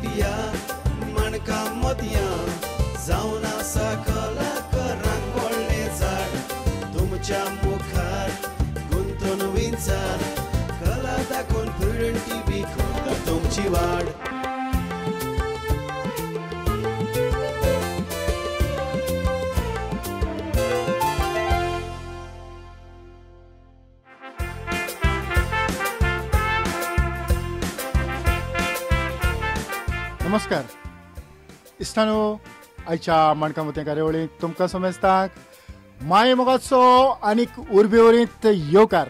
Media माणका मोतयां जावन आसा कलाकारांक व्हडलें झाड तुमच्या मुखार गुंतून विंचार कला दाखोवन प्रुडंट टीव्ही करता तुमची वाड. नमस्कार इश्टानो, आयच्या माणका मोतयां कार्यावळींत तुमकां समेस्तांक माये मोगाचो आनीक उर्बेवरीत येवकार.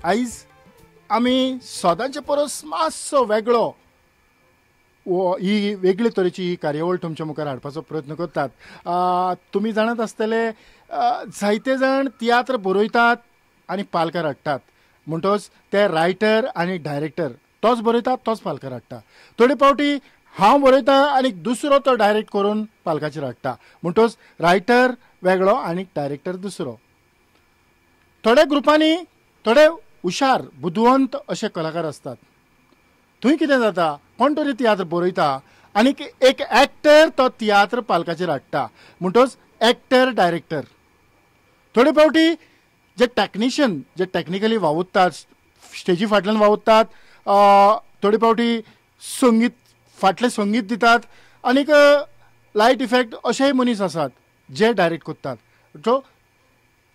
आयज आमी सदांचे परस मातसो वेगळो ही वेगळे तरेची ही कार्यावळ तुमच्या मुखार हाडपाचो प्रयत्न करतात. तुमी जाणात आसतले, जायते जाण तियात्र बरयतात आनी पालकार हाडटात, म्हणटच ते रायटर आनी डायरेक्टर तोच बरयता तोच पालकार हाडटा. थोडे फावटी हांव बरयता आनी दुसरो तो डायरेक्ट करून पालकाचेर हाडटा, म्हणटच रायटर वेगळो आनी डायरेक्टर दुसरो. थोड्या ग्रुपांनी थोडे हुशार बुदवंत अशे कलाकार आसतात. थंय कितें जाता, कोण तरी तियात्र बरयता आनी एक एक्टर तो तियात्र पालकाचेर हाडटा, म्हणटच एक्टर डायरेक्टर. थोडे फावटी जे टॅक्निशियन जे टॅक्निकली वावुरतात, स्टेजी फाटल्यान वावुरतात, थोडे फावटी संगीत फाटलें संगीत दितात आनीक लायट इफेक्ट अशेय मनीस आसात जे डायरेक्ट करतात. So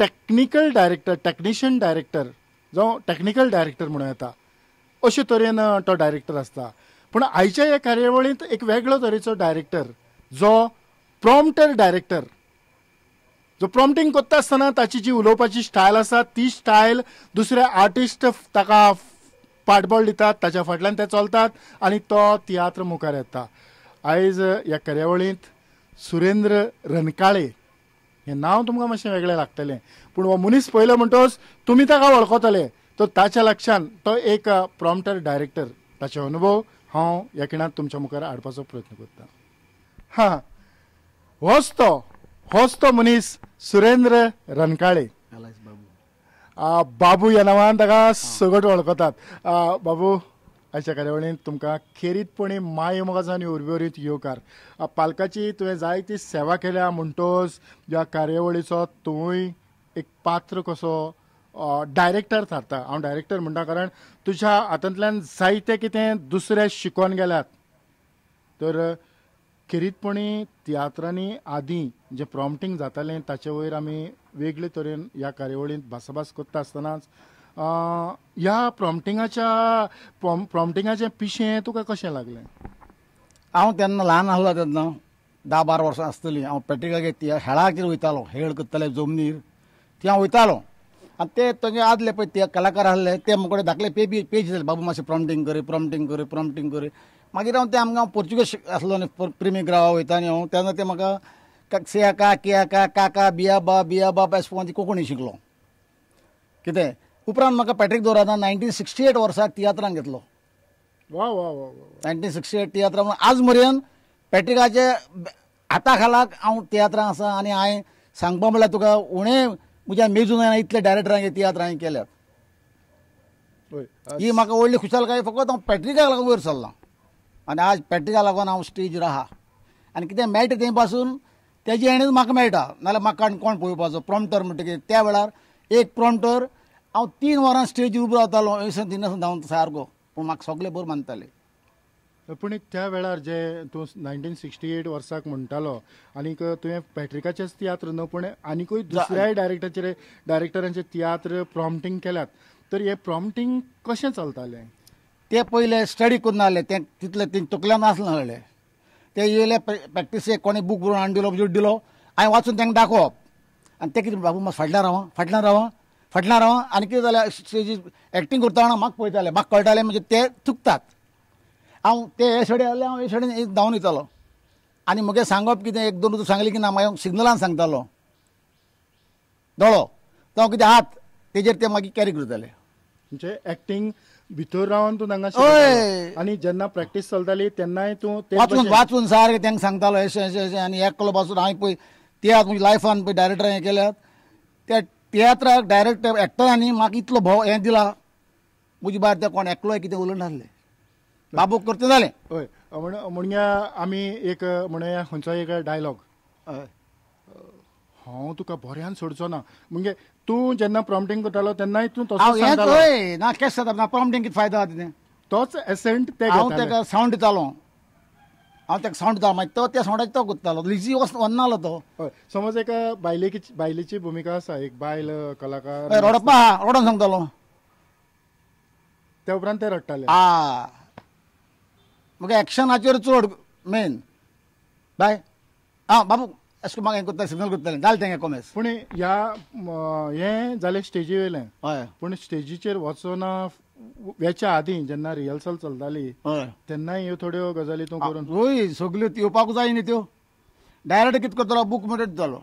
technical director, technician director जावं टॅक्निकल डायरेक्टर म्हणूं येता, अशे तरेन तो डायरेक्टर आसता. पूण आयच्या ह्या कार्यावळींत एक वेगळो तरेचो डायरेक्टर जो प्रॉम्प्टर डायरेक्टर, जो प्रॉम्प्टींग करता आसतना ताची जी उलोवपाची स्टायल आसा ती स्टायल दुसऱ्या आर्टिस्ट ताका पाठबळ दितात, ताच्या फाटल्यान ते चलतात आनी तो तियात्र मुखार येता. आयज ह्या कार्यावळींत सुरेंद्र रनकाळे हें नांव तुमकां मातशें वेगळें लागतलें, पूण हो मनीस पळयलो म्हणटच तुमी ताका वळखतले. तर ताच्या लक्षान तो एक प्रॉम्प्टर डायरेक्टर, ताचे अनुभव हांव ह्या खिणांत तुमच्या मुखार हाडपाचो प्रयत्न करता. हां, होच तो मनीस सुरेंद्र रनकाळे, बाबू ह्या नांवान ताका सगट वळखतात. बाबू, आयच्या कार्यावळींत तुमकां खेरीतपणी माये मोगाचो आनी उर्बेवरीत येवकार. पालकाची तुवें जायती सेवा केल्या, म्हणटच ह्या कार्यावळीचो तूंय एक पात्र कसो डायरेक्टर थारता. हांव डायरेक्टर म्हणटा कारण तुज्या हातांतल्यान जायते कितें दुसरे शिकोवन गेल्यात. तर खेरीतपणी तियात्रांनी आदीं जें प्रॉम्प्टींग जातालें ताचे वयर आमी वेगळे तरेन ह्या कार्यावळींत भासाभास करता आसतनाच ह्या प्रॉम्प्टिंगाचें पिशें तुका कशें लागलें? हांव तेन्ना ल्हान आसलो, तेन्ना 10-12 वर्सां आसतलीं. हांव पॅट्रिकागेर हेळाचेर वयतालो, हेळ करताले जमनीर, थंय हांव वयतालो. आनी ते तांचे आदले पळय ते कलाकार आसले ते म्हजे धाकले पेज जाले, बाबू मातशें प्रॉम्प्टींग कर, प्रॉम्प्टींग कर, प्रॉम्प्टींग कर. मागीर हांव ते आमकां पोर्चुगीज आसलो न्ही, प्रिमी ग्रावा वयता न्ही हांव, तेन्ना ते म्हाका सिया का किया का काका बिया बा बिया बा अशें करून ती कोंकणी शिकलो. कितें उपरांत म्हाका पॅट्रीक दोराना 1968 वर्साक तियात्रांक घेतलो. वा वा वा, 1968 तियात्रां. म्हणून आज मेरेन पॅट्रिकाचे हाता खालाक हांव तियात्रां आसा. आनी हांवें सांगपा म्हणल्यार तुका उणें म्हज्या मेजून जायना इतले डायरेक्टरांक तियात्रां हांवें केल्यात. ही म्हाका व्हडली खुशालकाय फकत हांव पॅट्रिकाक लागून वयर सरलां आनी आज पॅट्रिका लागून हांव स्टेजीर आहा. आनी कितें मेळटा थंय पासून तेजे हेणेच म्हाका मेळटा, नाजाल्यार म्हाका कोण पळोवपाचो. प्रॉम्प्टर म्हणटकीर त्या वेळार एक प्रॉम्प्टर हांव 3 वरां स्टेजीर उबो रावतालो, हयसून थिंगासून धांवन सारको, पूण म्हाका सगळे बरें मानताले. पूण त्या वेळार जे तूं 1968 वर्साक म्हणटालो आनीक तुवें पॅट्रिकाचेच तियात्र न्हू पूण आनिकूय दुसऱ्याय डायरेक्टरांचे तियात्र प्रॉम्प्टींग केल्यात, तर हें प्रॉम्प्टींग कशें चलतालें? ते पयले स्टडी करून आसले, ते तितले ते तकल्यान आसलें. ते येयले प्रॅक्टिसेक, कोणें बूक बरोवन हाडून दिलो, दिलो, हांवें वाचून तांकां दाखोवप. आनी ते कितें, बाबू मातसो फाटल्यान रावा, फाटल्यान रावा, फाटल्यान रावा. आनी कितें जालें, स्टेजीर एक्टींग करतना म्हाका पळयताले, म्हाका कळटालें म्हणजे ते चुकतात. हांव ते हे सायडीन आसले, हांव हे सायडीन धांवन वयतालो. आनी म्हगे सांगप कितें, एक दोन सांगलें की ना, मागीर सिग्नलान सांगतालो दोळो जावं कितें हात तेजेर ते मागीर कॅरी करताले. म्हणजे एक्टींग भितर रावन तूं तांकां, आनी जेन्ना प्रॅक्टीस चलताली तेन्नाय तूं वाचून वाचून सारकें तांकां सांगतालो अशें अशें अशें. आनी एकलो पासून हांवें पळय तियात्र म्हज्या लायफान पळय डायरेक्टरान हें केल्यात, त्या तियात्राक डायरेक्टर एक्टरांनी म्हाका इतलो भोव हें दिला, म्हजे भायर ते कोण एकलोय कितें उलोवंक नासले. बाबूक करता जालें. हय, म्हणया आमी एक म्हणया खंयचो एक डायलॉग, हांव तुका बऱ्यान सोडचो ना, म्हणजे तूं जेन्ना प्रॉम्प्टिंग करतालो तेन्नाय तूं तसोच सांगतालो. हय ना, केश जाता ना प्रॉम्प्टिंग कितें फायदो जाता तें, तोच एसेंट ते हांव ताका सावंड दितालो, हांव ताका सावंड दितालो, मागीर तो त्या सावंडाचेर तो करतालो, लिजी वचनालो तो. हय, समज एका बायलेची भुमिका आसा, एक बायल कलाकार रडपा रडोन सांगतालो, त्या उपरांत ते रडटाले. आ मगे एक्शनाचेर चड मेन बाय. आं बाबू अशें म्हाका हें करता, सिग्नल करतालें जालें तेंगे कोमेस. पूण ह्या हें जालें स्टेजी वयलें. हय, पूण स्टेजीचेर वचना वेच्या आदीं जेन्ना रिहर्सल चलताली तेन्नाय ह्यो थोड्यो गजाली तूं करून. हय, सगल्यो येवपाक जाय न्ही त्यो, डायरेक्ट कितें करतलो बूक म्हणटा जालो.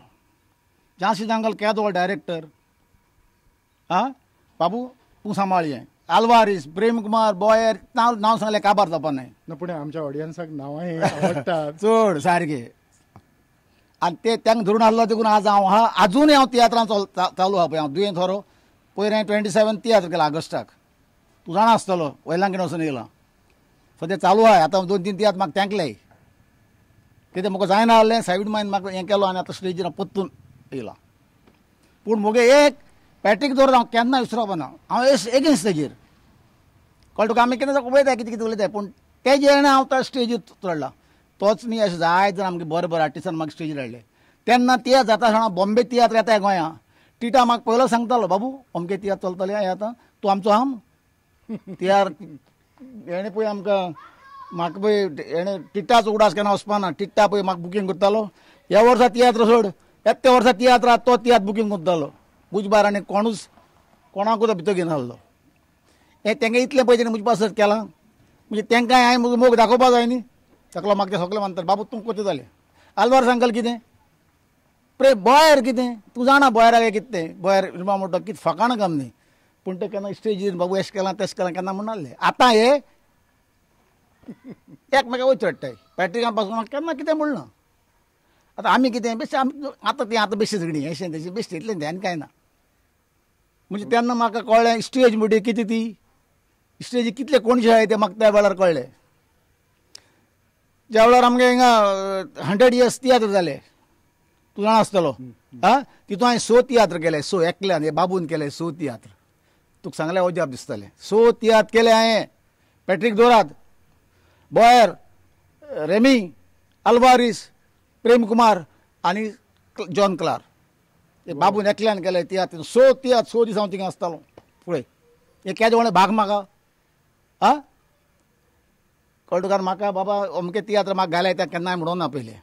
जासी जांगल केदो डायरेक्टर. आं बाबू तूं सांबाळ हें, आल्वारीस, प्रेम कुमार, बॉयर, नांव नांव सांगलें काबार जावपा न्हय. ना, पूण आमच्या ऑडियन्साक नांवां आवडटा चड सारकें. आनी ते तांकां धरून आहलो देखून आज हांव आहा, आजूनय हांव तियात्रां चालू आहा. पळय हांव दुयेंत थोरो पयर हांवें 27 तियात्र केला ऑगस्टाक, तूं जाणा आसतलो, वयलांकीन वचून येयला. सद्या चालू आहा आतां 2-3 तियात्र म्हाका तेंकले, कितें म्हाका जायना आहलें सायड मायन म्हाका हें केलो आनी आतां स्टेजीर हांव परतून येयला. पूण म्हगे एक पॅट्रीक दवर हांव केन्ना विसरप ना, हांव एगेन्स्ट तेजेर, कळ्ळें तुका. आमी केन्ना उलयता कितें कितें उलयता, पूण तेजेर हांव त्या स्टेजीर चडला. तोच न्ही अशें जायत जाण आमगे बरे बरे आर्टिस्टान म्हाका स्टेजीर हाडले. तेन्ना तियात्र जाता आसतना बॉम्बे तियात्र येता गोंया, टिटा म्हाका पयलो सांगतालो, बाबू अमके तियात्र चलतले हें आतां तूं आमचो आम तियार. हेणें पळय आमकां म्हाका पळय हेणें टिटाचो उगडास केन्ना वचपाना. टिट्टा पळय म्हाका बुकींग करतालो, ह्या वर्सा तियात्र सोड, येता त्या वर्सा तियात्र तो तियात्र बुकींग करतालो. बुजबार आनी कोणूच कोणाकूच भितर घेवन आहलो. हें तेंगे इतलें पळय तेणें म्हजे पासत केलां, म्हणजे तेंकां हांवें म्हजो मोग दाखोवपा जाय न्ही. ताका म्हाका ते सगळे मानतात, बाबू तूं करता जालें. आल्वार सांगल कितें, प्रे बॉयर कितें, तूं जाणा बॉयराक कितें तें, बॉयर म्हणटा कितें फकाणां काम न्ही, पूण ते केन्ना स्टेजीर बाबू एशें केलां तेशें केलां केन्ना म्हणनासले. आतां हे एकमेका वयर चडटाय, पॅट्रिका पासून केन्ना कितें म्हणना. आतां आमी कितें बेश्टे आतां ती आतां बेश्टी झगडी अशें तशें बेश्टे इतलें तें आनी कांय ना. म्हणजे तेन्ना म्हाका कळ्ळें स्टेज म्हणजे कितें ती, स्टेजी कितले कोणशे आहाय ते म्हाका त्या वेळार कळ्ळें. ज्या वेळार आमगे हिंगा 100 इयर्स तियात्र जाले, तूं जाणा आसतलो. आं, तितून हांवें 6 तियात्र केले, 6 एकल्यान हे बाबून केले 6 तियात्र, तुका सांगलें अजाप दिसतलें. 6 तियात्र केले हांवें, पॅट्रीक दोराद, बॉयर, रेमी, आल्वारीस, प्रेम कुमार आनी जॉन क्लार, हे बाबून एकल्यान केले तियात्र. 6 तियात्र 6 दीस हांव थिंगा आसतालो फुडें. हे केदे व्हडलें भाग म्हाका. आं कळ्ळें तुका. म्हाका बाबा अमके तियात्र म्हाका घाले त्या केन्नाय म्हणून ना पयलें,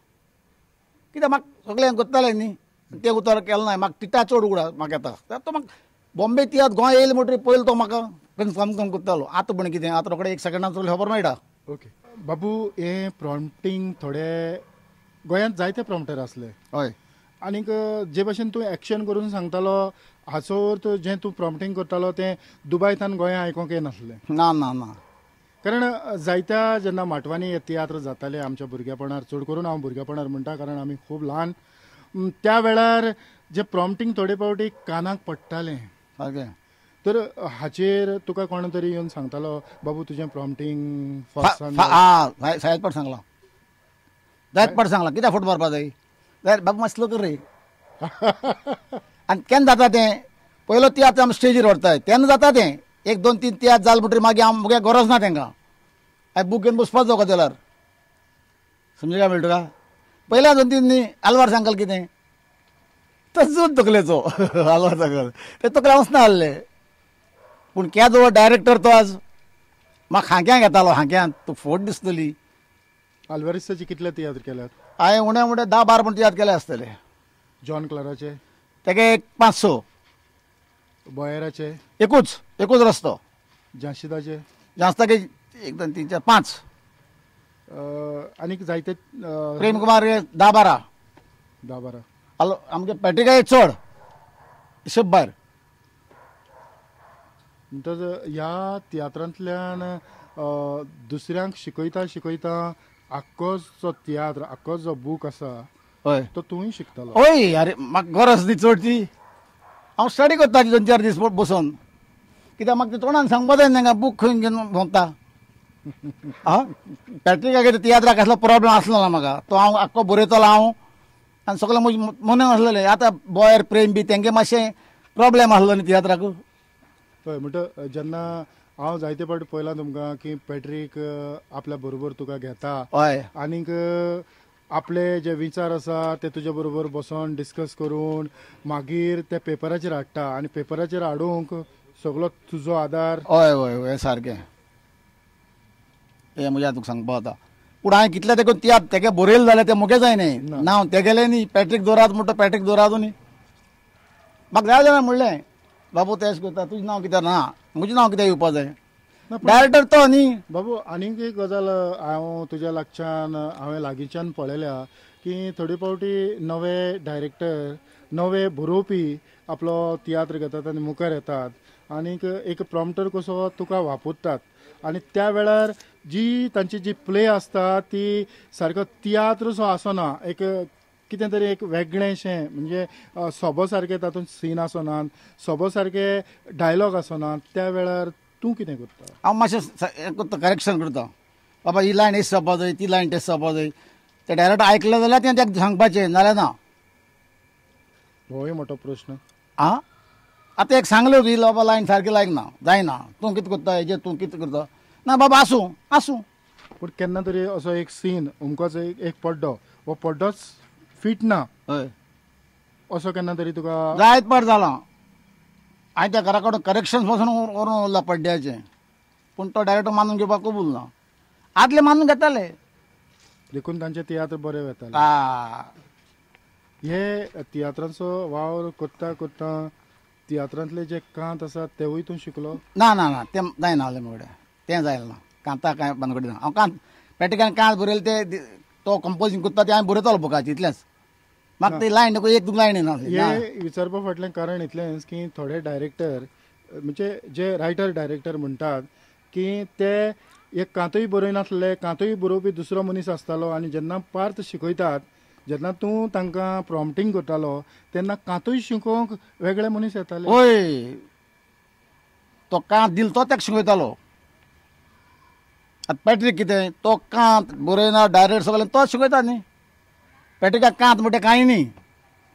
कित्याक म्हाका सगळें करतालें न्ही, तें उतर केलें ना. म्हाका टिटा चड उगडा म्हाका येता, तो म्हाका बॉम्बे तियात्र गोंय येयले म्हणटकीर पयलो तो म्हाका कन्फर्म करून करतालो. आतां पूण कितें आतां रोखडें 1 सेकंडान सगळें खबर मेळटा. ओके बाबू, हें प्रॉम्प्टींग थोडे गोंयांत जायते प्रॉम्प्टर आसले. हय, आनीक जे भाशेन तूं एक्शन करून सांगतालो हाचो अर्थ जें तूं प्रॉम्प्टींग करतालो तें दुबायतान गोंयांत आयकोंक येनासलें. ना ना ना, कारण जायत्या जेन्ना माटवांनी हे तियात्र जाताले आमच्या भुरगेपणार, चड करून हांव भुरगेपणार म्हणटा कारण आमी खूब ल्हान, त्या वेळार जे प्रॉम्प्टींग थोडे फावटी कानाक पडटालें. सारकें. तर हाचेर तुका कोण तरी येवन सांगतालो बाबू तुजें प्रॉम्प्टींग सायद पाट सांगलां, जायत पाट सांगलां, कित्याक फोट मारपा जाय, जाल्यार बाबू मातसो स्लो कर रे. आनी केन्ना जाता तें, पयलो तियात्र आमी स्टेजीर व्हरताय तेन्ना जाता तें, 1 2 3 तियात्र जाल म्हणटकीर मागीर आम मुगे गरज ना तेंकां, हांवें बूक घेवन बसपाक जावका जाल्यार. समज काय म्हणटा तुका, पयल्या 2 3 न्ही आल्वार सांगल कितें तसोच तकलेचो आल्वार सांगल ते तकले वचना आहले. पूण केदो डायरेक्टर तो आज म्हाका हांक्यांक येतालो, हांक्यांत तूं फोट दिसतली. आल्वारीसाचे कितले तियात्र केल्यात? हांवें उणे उणे 10-12 पण तियात्र केले आसतले. जॉन क्लाराचे तेगे एक 5-6, बॉयराचे एकूच एकूच रस्तो, जाशिदाचे जास्ताके 1 2 3 4 5, आनीक जायते, प्रेम कुमार 10-12 10-12, आमगे पॅट्रिका चड हिशोब भायर. म्हणटच ह्या तियात्रांतल्यान दुसऱ्यांक शिकयता शिकयता आख्खो जो तियात्र, आख्खो जो बूक आसा हय तो तूंय शिकतालो. हय, अरे म्हाका गरज न्ही चड ती, हांव स्टडी करता 2-4 दीस बसोन, कित्याक म्हाका ते तोंडान सांगपा जाय तांकां, बूक खंय घेवन भोंवता. आं पॅट्रिकागेर तियात्राक कसलो प्रॉब्लम आसलो ना म्हाका, तो हांव आख्खो बरयतलो हांव आनी सगळें म्हजें मनान आसलेलें. आतां बॉयर प्रेम बी तेंगे मातशें प्रॉब्लम आसलो न्ही तियात्राक. हय, म्हणटा जेन्ना हांव जायते फावटी पळयलां तुमकां की पॅट्रीक आपल्या बरोबर तुका घेता. हय, आनीक आपले जे विचार आसा ते तुजे बरोबर बसोन डिस्कस करून मागीर ते पेपराचेर हाडटा आनी पेपराचेर हाडूंक सगलो तुजो आदार. हय हय हय सारकें, हें म्हज्या तुका सांगपा आतां. पूण हांवें कितले तेका तियात्र तेगे बरयलें जाल्यार तें मुगे जाय न्ही, नांव तेगेलें न्ही, पॅट्रीक दवरात म्हणटा पॅट्रीक दवरात न्ही. म्हाका जाय जाल्यार म्हणलें बाबू तेश करता, तुजें नांव कित्याक ना, म्हजें नांव कित्याक येवपा जाय, डायरेक्टर तो न्ही. बाबू आनीक एक गजाल हांव तुज्या लागच्यान हांवें लागींच्यान पळयल्या की थोडे फावटी नवे डायरेक्टर नवे बरोवपी आपलो तियात्र घेतात आनी मुखार येतात आनीक एक प्रॉम्प्टर कसो तुका वापरतात आनी त्या वेळार जी तांची जी प्ले आसता ती सारको तियात्र सो आसना, एक कितें तरी एक वेगळेंशें म्हणजे सोबो सारकें तातूंत सीन आसनात, सोबो सारके डायलॉग आसनात, त्या वेळार तूं कितें करता? हांव मातशें करता, करेक्शन करता. बाबा ही लायन हेच जावपा जाय, ती लायन तेच जावपा जाय. ते डायरेक्ट आयकलें जाल्यार तें ताका सांगपाचें, नाजाल्यार ना. होय मोठो प्रश्न. आं आतां एक सांगलें ही बाबा लायन सारकी लायक ना, जायना, तूं कितें करता हेजेर, तूं कितें करता ना बाबा, आसूं आसूं. पूण केन्ना तरी असो एक सीन अमकोच एक पड्डो हो पड्डोच फिट ना, हय, असो केन्ना तरी तुका जायत पाट जाला. हांवें त्या घरा कडेन करेक्शन पासून व्हरून उरला पड्ड्याचें, पूण तो डायरेक्टर मानून घेवपाक कबूल ना. आदले मानून घेताले देखून तांचे तियात्र बरे वताले. हे तियात्रांचो वावर करता करता तियात्रांतले जे कांत आसा तेवूय तूं शिकलो? ना ना ना, तें जायना जालें म्हजे कडेन, तें जायना. कांता कांय बानगडी ना. हांव कांत पॅट्रिकान कांत बरयलें ते तो कंपोजींग करता तें हांवें बरयतलो बुकाचेर इतलेंच. म्हाका ती लायन एक दोन लायन येना. हें विचारपा फाटलें कारण इतलेंच की थोडे डायरेक्टर म्हणजे जे रायटर डायरेक्टर म्हणटात की ते एक कांतूय बरयनासले, कांतूय बरोवपी दुसरो मनीस आसतालो आनी जेन्ना पार्थ शिकयतात, जेन्ना तूं तांकां प्रॉम्प्टींग करतालो तेन्ना कांतूय शिकोवंक वेगळे मनीस येताले. हय, तो कांत दिल तो ताका शिकयतालो. आतां पॅट्रीक कितें तो कांत बरयना डायरेक्ट सगळें तोच शिकयता न्ही. पॅट्रिकाक कांत म्हणटा कांय न्ही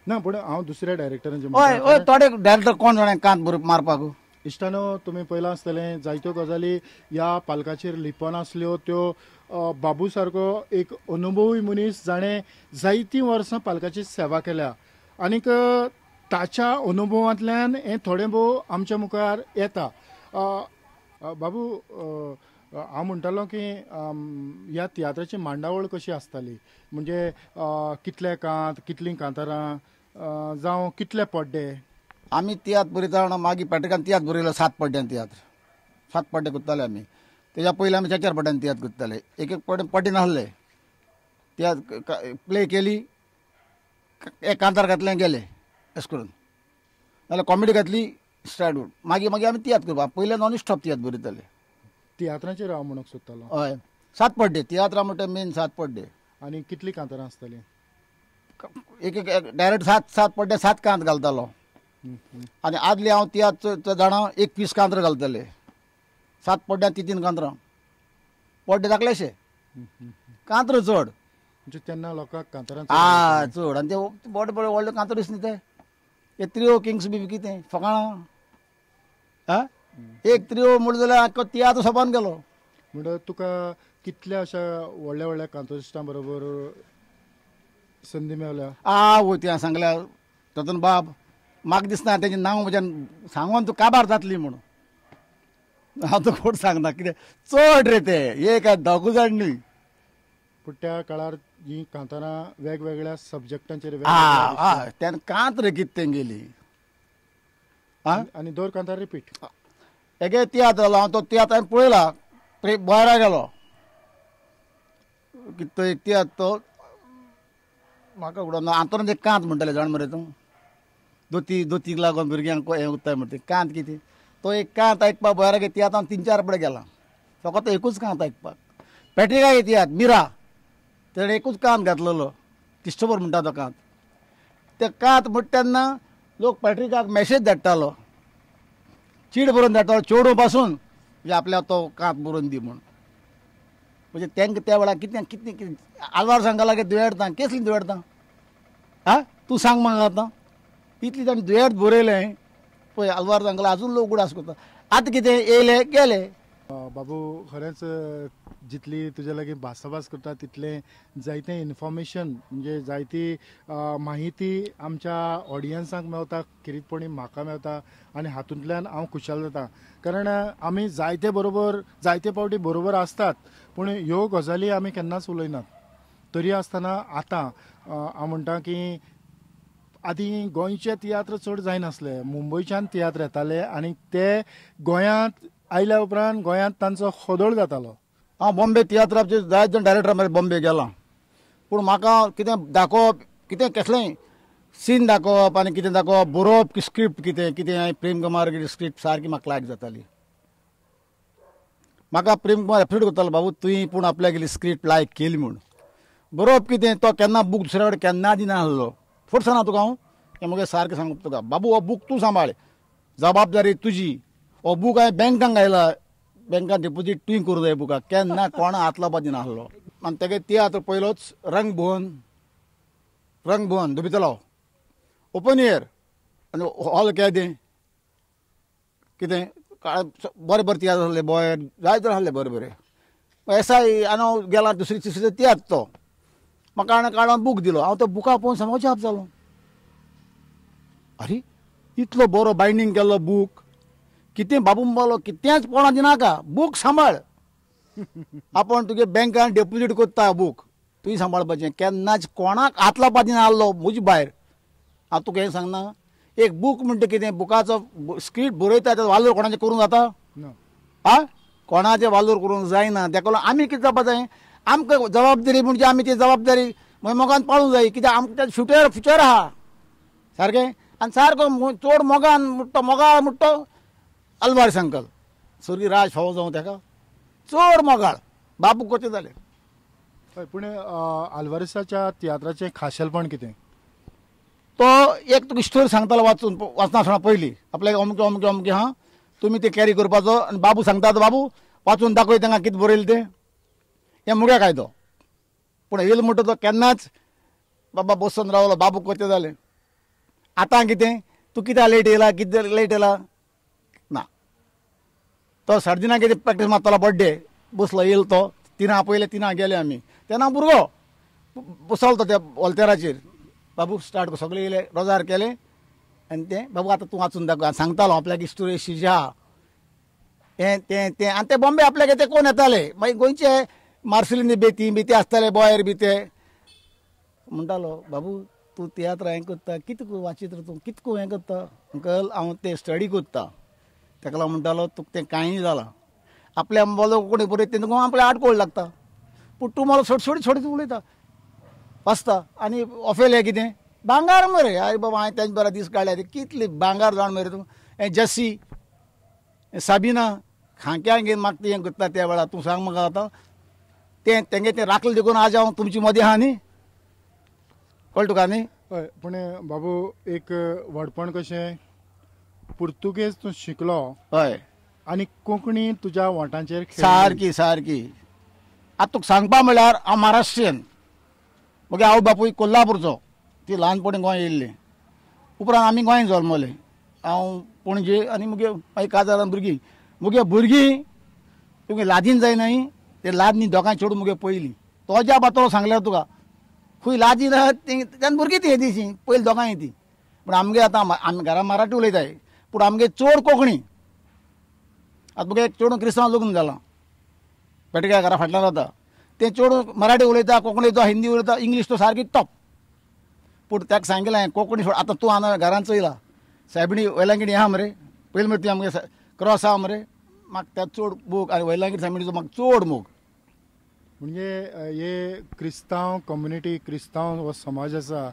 ना, पूण हांव दुसऱ्या डायरेक्टरांचे. हय हय, थोडे डायरेक्टर कोण जाणा कांत बरोवप मारपाक. इश्टानो, तुमी पळयलां आसतलें जायत्यो गजाली ह्या पालकाचेर लिपन आसल्यो त्यो बाबू सारको एक अनुभवी मनीस जाणें जायतीं वर्सां पालकाची सेवा केल्या आनीक ताच्या अनुभवांतल्यान हें थोडें भोव आमच्या मुखार येता. बाबू, हांव म्हणटालो की ह्या तियात्राची मांडावळ कशी आसताली, म्हणजे कितले कांत, कितलीं कांतारां जावं कितले पड्डे? आमी तियात्र बरयता मागीर पॅट्रिकान तियात्र बरयलो 7 पड्ड्यान तियात्र, 7 पड्डे करताले आमी. तेज्या पयलीं आमी 4-4 पड्ड्यान तियात्र करताले. एक एक पड्डे पड्डे नासले, तियात्र प्ले केली, एक कांतार घातलें गेले अशें करून, नाल्यार कॉमेडी घातली स्टार्ट. मागीर मागीर आमी तियात्र करपा. पयले नॉन स्टॉप तियात्र बरयताले. तियात्रांचेर हांव म्हणूंक सोदतालो. हय, 7 पड्डे तियात्रां म्हणटा मेन 7 पड्डे. आनी कितलीं कांतारां आसतालीं? एक एक डायरेक्ट 7-7 पड्डे 7 कांत घालतालो. आनी आदले हांव तियात्र जाणा 21 कांत्र घालताले. 7 पड्ड्यान 3-3 कांत्रां, पड्डे दाखलेशे, कांत्र चड. म्हणजे तेन्ना लोकांक कांतरां आ चड. आनी ते बरे बरे व्हडले कांतरूच न्ही ते, हे त्रियो किंग्स बी कितें फकाणां. आ एक त्रियो म्हणलें जाल्यार आख्खो तियात्र सोंपोन गेलो. म्हणटा तुका कितल्या अशा व्हडल्या व्हडल्या कांतरिस्टां बरोबर संदी मेवल्या? आ वय, ती हांवें सांगल्या रतन बाब, म्हाका दिसना तेजें नांव म्हज्यान सांगोन तूं काबार जातली म्हणून. हांव तुका कोण सांगना कितें चड रे ते एक दोगू जाण न्ही. पूण त्या काळार ही कांतारां वेगवेगळ्या सब्जॅक्टांचेर तेन्ना कांत रे कितें तेंगेली. आनी दर कांतार रिपीट. एगे तियात्र जालो, हांव तो तियात्र हांवें पळयला, बॉयरा गेलो कितें तो एक तियात्र तो म्हाका उडोवन आंतोन एक कांत म्हणटाले जाण मरे तूं, दोती दोतीक लागून भुरग्यांक हें उरता म्हणटा कांत कितें तो एक कांत आयकपाक बॉयरा गे तियात्र हांव 3-4 पडे गेला, फकत एकूच कांत आयकपाक. पॅट्रिका तियात्र मिरा तेणें एकूच कांत घातलेलो, क्रिस्टोफर म्हणटा तो कांत. ते कांत म्हणटा तेन्ना लोक पॅट्रिकाक मॅसेज धाडटालो, चीट बरोवन धाडटालो चेडूं पासून म्हणजे आपल्या तो कांत बरोवन दी म्हूण. म्हणजे तांकां त्या वेळार कितें कितें कितें आलवार सांगला दुयेंतां केसलीं दुयेंतां आं तूं सांग म्हाका आतां इतली ताणें दुयेंत बरयलें पळय आलवार सांगला अजून लोक उडास करता. आतां कितें येयले गेले. बाबू खरेंच जितली तुज्या लागीं भासाभास करता तितलें जायतें इन्फॉर्मेशन म्हणजे जायती माहिती आमच्या ऑडियन्सांक मेवता, खेरीतपणी म्हाका मेवता आनी हातूंतल्यान हांव खुशाल जाता. कारण आमी जायते बरोबर जायते फावटी बरोबर आसतात पूण ह्यो गजाली आमी केन्नाच उलयनात. तरी आसतना आतां हांव म्हणटा की आदीं गोंयचे तियात्र चड जायनासले, मुंबयच्यान तियात्र येताले आनी ते गोंयांत आयल्या उपरांत गोंयांत तांचो खोदोळ जातालो. हांव बॉम्बे तियात्राचे जायत जाण डायरेक्टर मरे बॉम्बे गेला पूण म्हाका कितें दाखोवप कितें कसलेंय सीन दाखोवप आनी कितें दाखोवप बरोवप स्क्रिप्ट कितें कितें हांवें प्रेम कुमार स्क्रिप्ट सारकी म्हाका लायक जाताली. म्हाका प्रेम कुमार एप्रिशिएट करतालो, बाबू तुवें पूण आपल्याक स्क्रिप्ट लायक केली म्हूण. बरोवप कितें तो केन्ना बूक दुसऱ्या कडेन केन्ना दिनासलो. फोट सांगना तुका हांव हें मगे सारकें सांगप तुका, बाबू हो बूक तूं सांबाळ, जबाबदारी तुजी. हो बूक हांवें बँकांक घायला, बँकान डिपोजीट तुवें करूं जाय बुकाक, केन्ना कोणा हात लावपा दिनासलो. आनी तेगे तियात्र पयलोच रंगभुवन, रंगभुवन धोबी तलाव ओपन एयर आनी हॉल केदें कितें बरें बरें तियात्र आसले, बॉय जायते आसले बरें बरें. एस I आनी हांव गेला दुसरी तिसरी तियात्र तो म्हाका हाणें काडून बूक दिलो. हांव तो बुका पळोवन सामको जाप जालो, अरे इतलो बरो बायंडींग केल्लो बूक, कितें बाबू म्हणलो कितेंच कोणा दिनाका, बूक सांबाळ. आपूण तुगे बँकान डेपोजीट करता बूक तुवें सांबाळपाचें, केन्नाच कोणाक हात लावपा दिना आहलो म्हजे भायर. हांव तुका हें सांगना, एक बूक म्हणटा कितें बुकाचो स्क्रिप्ट बरयता तेजो वालोर कोणाचें करूंक जाता आं, कोणाचें वालोर करूंक जायना. तेका लागून आमी कितें जावपा जाय, आमकां जबाबदारी म्हणजे आमी ती जबाबदारी मागीर मोगान पाळूंक जाय, कित्याक आमकां फ्युचर फ्युचर आहा सारकें. आनी सारको चड मोगान म्हणटा मोगाळ म्हणटा तो अल्वारीस अंकल स्वर्गीय राज फावो जावं तेका, चड मोगाळ बाबू कशें जालें. हय, पूण आल्वारीसाच्या तियात्राचें खाशेलपण कितें? तो एक तुका स्टोरी सांगतालो वाचून, वाचना आसतना पयलीं आपल्याक अमकें अमकें अमकें आहा तुमी तें कॅरी करपाचो आनी बाबू सांगता तो बाबू वाचून दाखय तांकां कितें बरयलें तें, हें मुगे कायदो. पूण येयलो म्हणटा तो केन्नाच बाबा बसून रावलो बाबू कशें जालें. आतां कितें तूं कित्याक लेट येयला, कितें लेट येयला ना, तो साडेतिनां कितें प्रॅक्टीस मारतालो बड्डे बसलो येयलो तो तिनां पयलें तिनां गेले आमी, तेन्ना भुरगो बसलो तो त्या वॉल्तेराचेर, बाबू स्टार्ट कर, सगळे येयले रोजार केलें आनी तें बाबू आतां तूं वाचून दाखय सांगतालो आपल्याक स्टोरी अशी आहा हें तें तें. आनी ते बॉम्बे आपल्याक ते कोण येताले मागीर गोंयचे मार्सेलीन बेती बेती आसताले बॉयर बी ते म्हणटालो बाबू तूं तियात्र हें करता कितें वाचित्र तूं कितको हें करता. अंकल हांव तें स्टडी करता. तेका लागून म्हणटालो तुका तें कांय जालां आपल्या बोलो कोणी बरयता तें तुका आपल्या आडकोळ लागता, पूण तूं म्हाका सोड सोड सोड उलयता वाचता. आनी ऑफेल हें कितें भांगार मरे, आरे बाबा हांवें तेंचे बरे दीस काडले कितले भांगार जाण मरे तूं. हें जसी साबिना खांक्यांक घेवन म्हाका तें करता त्या वेळार तूं सांग म्हाका आतां तें तेंगे तें राखलें देखून आज हांव तुमचे मदीं आहा न्ही, कळ्ळें तुका न्ही. हय, पूण बाबू एक व्हडपण कशें पुर्तुगेज तूं शिकलो, हय, आनी कोंकणी तुज्या वोंटांचेर सारकी सारकी. आतां तुका सांगपा म्हळ्यार हांव महाराष्ट्रीयन, मगे आवय बापूय कोल्हापूरचो, ती ल्हानपणी गोंय येयल्ली, उपरांत आमी गोंयांत जल्मले, हांव पणजे आनी मुगे मागीर काजारान भुरगीं, मुगे भुरगीं तुगे लादीन जायना ते लादनी दोगांय चेडूं मुगे पयलीं तो ज्या बातलो सांगल्यार तुका खूंय लादीन आहा तेन्ना भुरगीं ती येदीशी पयलीं दोगांय ती. पूण आमगे आतां आमी घरा मराठी उलयताय पूण आमगे चड कोंकणी. आतां मुगे एक चेडूं क्रिस्तांव लग्न जालां पेटक्या घरा फाटल्यान रावता, तें चेडूं मराठी उलयता, कोंकणी उलयता, हिंदी उलयता, इंग्लीश तो सारकी टॉप. पूण ताका सांगिल्लें हांवें कोंकणी सोड आतां तूं आना घरान चोयला सायबिणी वैलांगिणी आहा मरे पयलीं मरे ती आमगे क्रॉस आहा मरे, म्हाका त्या चड मोग आनी वैलांगिणी सायबिणीचो म्हाका चड मोग. म्हणजे हे क्रिस्तांव कम्युनिटी, क्रिस्तांव हो समाज आसा,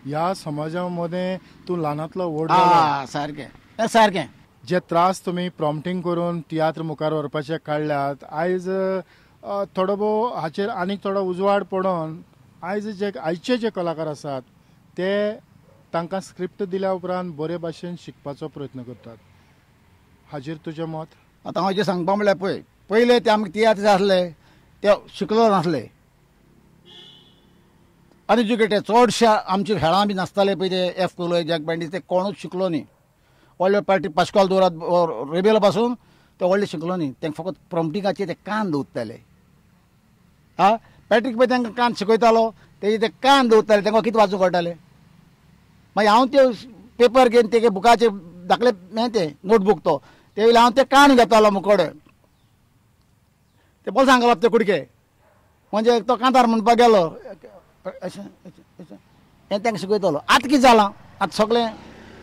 ह्या समाजा मदें तूं ल्हानांतलो व्हड जालो. सारकें सारकें. जे त्रास तुमी प्रॉम्प्टींग करून तियात्र मुखार व्हरपाचे काडल्यात, आयज थोडो भोव हाचेर आनीक थोडो उजवाड पडोन आयज जे आयचे जे कलाकार आसात ते तांकां स्क्रिप्ट दिल्या उपरांत बरे भाशेन शिकपाचो प्रयत्न करतात, हाचेर तुजें मत? आतां हांव जें सांगपा म्हणल्यार पळय पयले ते आमकां तियात्र आसले ते शिकलो नासले, अनएज्युकेटेड. चडशे आमचे खेळां बी नासताले पळय ते एफ कुलोय जॅक बँडीस ते कोणूच शिकलो न्ही. व्हडले पार्टी पास्कॉल दवरात रेबेला पासून ते व्हडले शिकलो न्ही, तांकां फकत प्रॉम्प्टिंगाचे ते कान दवरताले. हा पॅट्रीक पळय तांकां कान शिकयतालो, तेजे ते कान दवरताले, तांकां कितें वाचूंक कळटालें. मागीर हांव ते पेपर घेवन तेगे बुकाचे धाकले हें तें नोटबूक तो ते वयले हांव ते कान घेतालो मुकोडे ते बोल्सां घालप ते कुडके, म्हणजे तो कांतार म्हणपाक गेलो अशें अशें हें तांकां शिकयतालो. आतां कितें जालां, आतां सगळें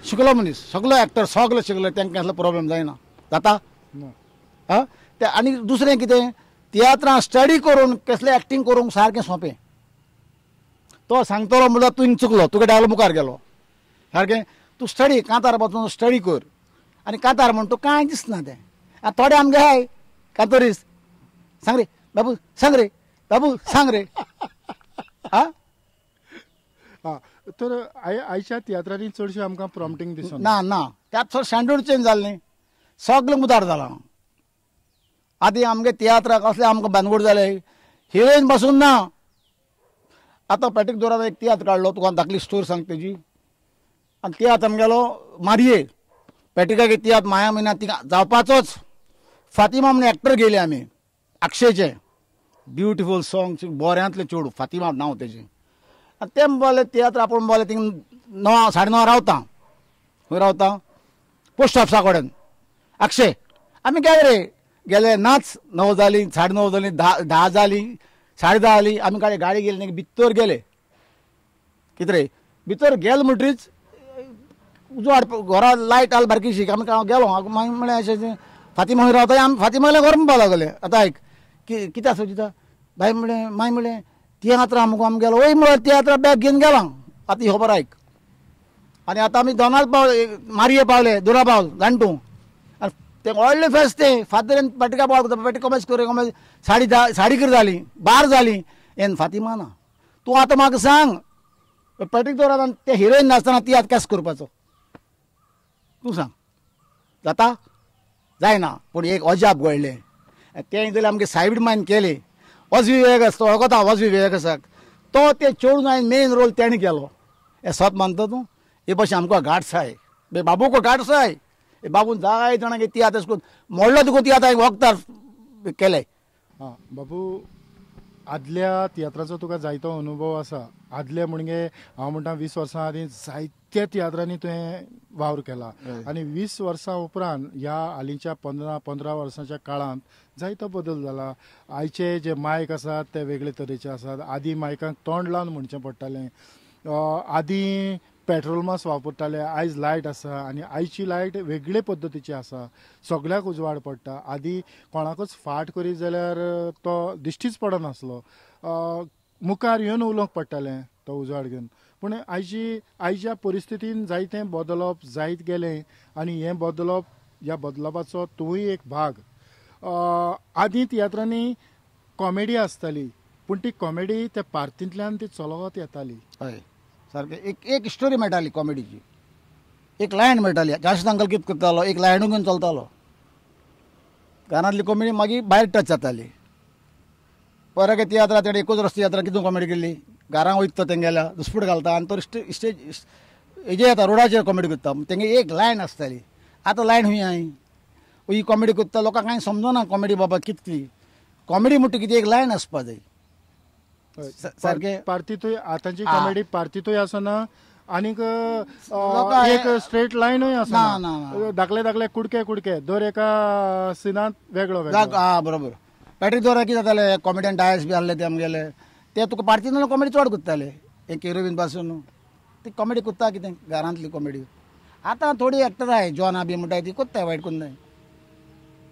शिकलो मनीस, सगलो एक्टर सगळे शिकले, तांकां कसलो प्रोब्लेम जायना जाता. आं ते आनी दुसरें कितें तियात्रां स्टडी करून कसलें एक्टींग करूंक सारकें सोंपें. तो सांगतलो म्हणल्यार तूं चुकलो, तुका डायलॉग मुखार गेलो सारकें. तूं स्टडी कांतार पासून स्टडी कर आनी कांतार म्हण तूं कांय दिसना तें. आतां थोडे आमगे हाय कांतोरीस सांग रे बाबू, सांग रे बाबू, सांग रे. आं तर आयच्या तियात्रांनी चडशें आमकां प्रॉम्प्टींग दिसना. ना ना, त्यात चड स्टँडर्ड चेंज जालें न्ही, सगळें मुदार जालां. आदी आमगे तियात्राक कसले आमकां भानगड जाले, हिरोईन पासून ना. आतां पॅट्रीक दोरात एक तियात्र काडलो, तुका धाकली स्टोरी सांग तेजी. आनी तियात्र आमगेलो मारये पॅट्रिकाक एक तियात्र माया म्हयन्या तिका जावपाचोच. फातिमा म्हणून एक्टर गेले आमी आक्षेचें, ब्युटिफूल सॉंग, बऱ्यांतलें चेडूं फातिमा नांव तेजें. आनी तें म्हणलें तियात्र आपूण म्हणलें थिंग 9 साडे 9 रावता, खंय रावता पोस्ट ऑफिसा कडेन आक्षे. आमी गेले रे, गेले नाच 9 जालीं, 9:30 जालीं, 10 जालीं, 10:30 जालीं. आमी गाडी गाडी गेली न्ही भितर गेले, कितें रे भितर गेले म्हणटरीच उजवाड घरा लायट आल बारकीशी. आमी गेलो मागीर म्हणलें अशें फातिमा खंय रावता, आमी फातिमागेलें घर म्हणपाक लागले. आतां आयक कितें आसा तिता बाय म्हणलें, माय म्हणलें तियात्रां मुगो आमी गेलो. वय म्हणल्यार तियात्रां बॅग घेवन गेला. आतां ही खबर आयक. आनी आतां आमी दोनाच पावले, मारये पावले, दोना पावल जाण तूं. आनी तें व्हडलें फेस्त तें फादर पॅट्रिका पावल, पॅट्रिक कॉमेज कर कॉमेज 10:30 साडी जालीं, 12 जालीं, एन फातिमा ना. तूं आतां म्हाका सांग पॅट्रीक दवरात ते हिरोईन नासतना तियात्र केस करपाचो, तूं सांग जाता जायना. पूण एक अजाप घडलें तें जाल्यार आमगे सायड मायन केलें. वजवी वेगस तो वळखता, वजवी वेगसाक तो ते चेडून हांवें मेन रोल तेणें केलो. हें सत मानता तूं? हे भशेन आमकां गाड्स आहाय, बाबू को गाड्स आहाय. बाबून जाय जाणांक तियात्र अशें करून मोडलो तुका तियात्र हांवें वखदार केले. आं बाबू, आदल्या तियात्राचो तुका जायतो अनुभव आसा. आदले म्हणजे हांव म्हणटा 20 वर्सां आदीं जायत्या तियात्रांनी तुवें वावर केला आनी 20 वर्सां उपरांत ह्या हालींच्या 15 वर्सांच्या काळांत जायतो बदल जाला. आयचे जे मायक आसात ते वेगळे तरेचे आसात. आदीं मायकांक तोंड लावन म्हणचें पडटालें, आदीं पेट्रोलमास वापरताले, आयज लायट आसा आनी आयची लायट वेगळे पद्दतीची आसा, सगळ्याक उजवाड पडटा. आदीं कोणाकूच फाट करीत जाल्यार तो दिश्टीच पडनासलो, मुखार येवन उलोवंक पडटालें तो उजवाड घेवन. पूण आयच्या परिस्थितीन जायतें बदलप जायत गेलें आनी हें बदलप, ह्या बदलपाचो तूंय एक भाग. आदीं तियात्रांनी कॉमेडी आसताली, पूण ती कॉमेडी त्या पार्तींतल्यान ती चलत येताली. हय सारकें, एक एक स्टोरी मेळटाली कॉमेडीची, एक लायन मेळटाली. जास्त अंकल कितें करतालो, एक लायनू घेवन चलतालो. घरांतली कॉमेडी मागीर भायर टच जाताली. परत तियात्रा तेणें एकूच रस्ते तियात्रा कितून कॉमेडी केली, घरां वयता तो तेंगेल्या दुसपूट घालता आनी तो स्टेज हेजेर येता रोडाचेर कॉमेडी करता. तेंगे एक लायन आसताली. आतां लायन हुंय आहाय, ही कॉमेडी करता लोकांक कांय समजना कॉमेडी बाबा कितली कॉमेडी म्हणटा कितें, एक लायन आसपा जाय सारकें. पार्तीतूय आतांची कॉमेडी पार्तीतूय आसना आनीक एक स्ट्रेट लायनूय आसना, धाकले धाकले कुडके कुडके दर एका सिनांत वेगळो वेगळो. आं बरोबर. पॅट्रीक दवरा कितें जातालें, कॉमेडियन डायस बी आहले ते आमगेले, ते तुका पार्तीन कॉमेडी चड करताले. एक हिरोईन पासून ती कॉमेडी करता कितें घरांतली कॉमेडी. आतां थोडी एक्टर आहाय जॉना बी म्हणटाय ती करताय, वायट करनाय,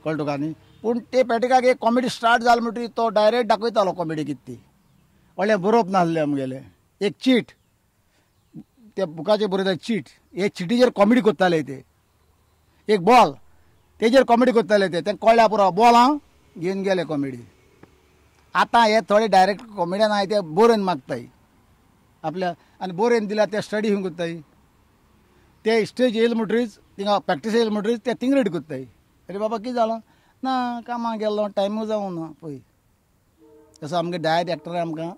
कळ्ळें तुका न्ही. पूण ते पॅट्रिकाक एक कॉमेडी स्टार्ट जाल म्हणटकीर तो डायरेक्ट दाखयतालो कॉमेडी कितें ती. व्हडलें बरोवप नासलें आमगेलें, एक चीट त्या बुकाचेर बरयता चीट, हे चिटीचेर कॉमेडी करताले ते. एक बॉल तेजेर कॉमेडी करताले ते, तें कळ्ळ्या पुरो बॉल आं घेवन गेले कॉमेडी. आतां हे थोडे डायरेक्ट कॉमेडियन आहाय ते बरोवन मागताय आपल्या, आनी बरोवन दिल्यार ते स्टडी खंय करताय, ते स्टेज येयले म्हणटरीच थिंगा प्रॅक्टीस येयले म्हणटरीच ते थिंग रेडी करताय. अरे बाबा कितें जालां ना, कामाक गेल्लो टायमूय जावं ना पळय. तसो आमगे डायरेक्टर आमकां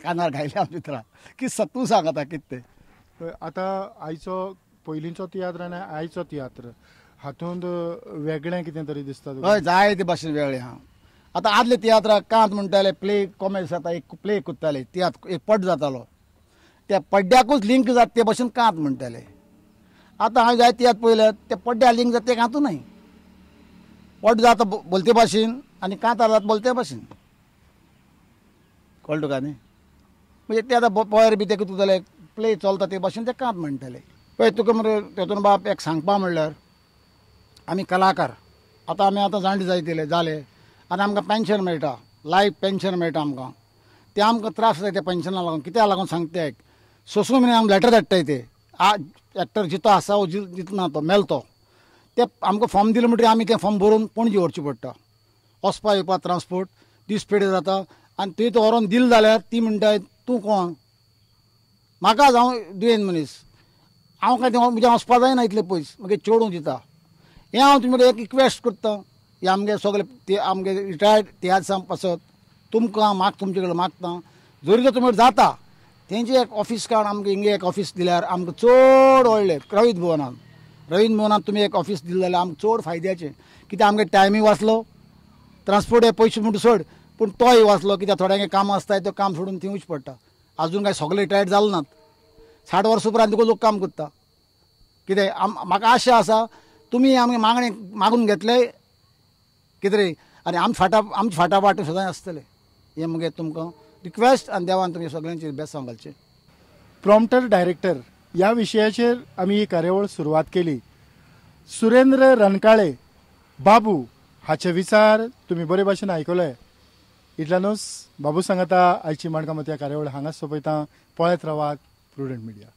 कानार घायले आमचे भितर की सत्तू सांग आतां कितें तें. आतां आयचो पयलींचो तियात्र आनी आयचो तियात्र हातूंत वेगळें कितें तरी दिसता? हय, जाय ते भाशेन वेगळें आहा. आतां आदले तियात्राक कांत म्हणटाले, प्ले कॉमेडी जाता, एक प्ले करताले, तियात्र एक पड्डो जातालो, त्या पड्ड्याकूच लिंक जाता ते भाशेन कांत म्हणटाले. आतां हांवें जाय तियात्र पळयल्यार त्या पड्ड्या लिंक जाता ते कांतू न्हय, पड्डो जाता बोलते भाशेन आनी कांतार जाता बोलते भाशेन, कळ्ळें तुका न्ही. म्हणजे ते आतां पयर बी ते कितें जालें प्ले चलता ते भाशेन ते कांत म्हणटाले. पळय तुका मरे तेतून बाप एक सांगपा म्हणल्यार आमी कलाकार आतां आमी आतां जाणटे जायत जाले आनी आमकां पेन्शन मेळटा, लायफ पेन्शन मेळटा आमकां, तें आमकां त्रास जाता त्या पेन्शना लागून. कित्याक लागून सांगता एक सोसूं म्हयने आमकां लेटर धाडटाय ते एक्टर जितो आसा वो जितो ना तो मेल तो, ते आमकां फॉर्म दिलें म्हणटकीर आमी तें फॉर्म भरून पणजे व्हरचें पडटा, वचपा येवपा ट्रान्सपोर्ट दीस पेडे जाता. आनी थंय तो व्हरोन दिलें जाल्यार ती म्हणटाय तूं कोण, म्हाका हांव दुयेंत मनीस, हांव काय म्हजें वचपा जायना इतलें पयस, मागीर चेडूं दिता. हें हांव तुमचे एक रिक्वेस्ट करता, हे आमगे सगळे ते आमगे रिटायर्ड तियात्रां पासत तुमकां माग तुमचे कडेन मागता, जरी तर तुमचे जाता तेंचे एक ऑफीस काडून आमकां हिंगे एक ऑफीस दिल्यार आमकां चड व्हडलें. रवींद्र भुवनान, रवींद्र भुवनान तुमी एक ऑफीस दिलें जाल्यार आमकां चड फायद्याचें, कित्याक आमगे टायमीय वाचलो, ट्रान्सपोर्ट हे पयशे म्हणटा सोड, पूण तोय वाचलो, कित्याक थोड्यांक काम आसता तो काम सोडून थंय वचचें पडटा. आजून काय सगळे रिटायर्ड जाले नात, 60 वर्सां उपरांत तुका लोक काम करता. कितें म्हाका आशा आसा तुमी आमगे मागणें मागून घेतले कितें रे आनी आमचे फाटाफाट सदांच आसतले, हें मगे तुमकां रिक्वेस्ट आनी देवान तुमी सगळ्यांचेर बेसांव घालचें. प्रॉम्प्टर डायरेक्टर ह्या विशयाचेर आमी ही कार्यावळ सुरवात केली. सुरेंद्र रणकाळे बाबू हाचे विचार तुमी बरे भाशेन आयकले. इतल्यानूच बाबू सांगता आयची माणकां मोतयां कार्यावळ हांगाच सोंपयता. पळयत रावात प्रुडंट मिडिया.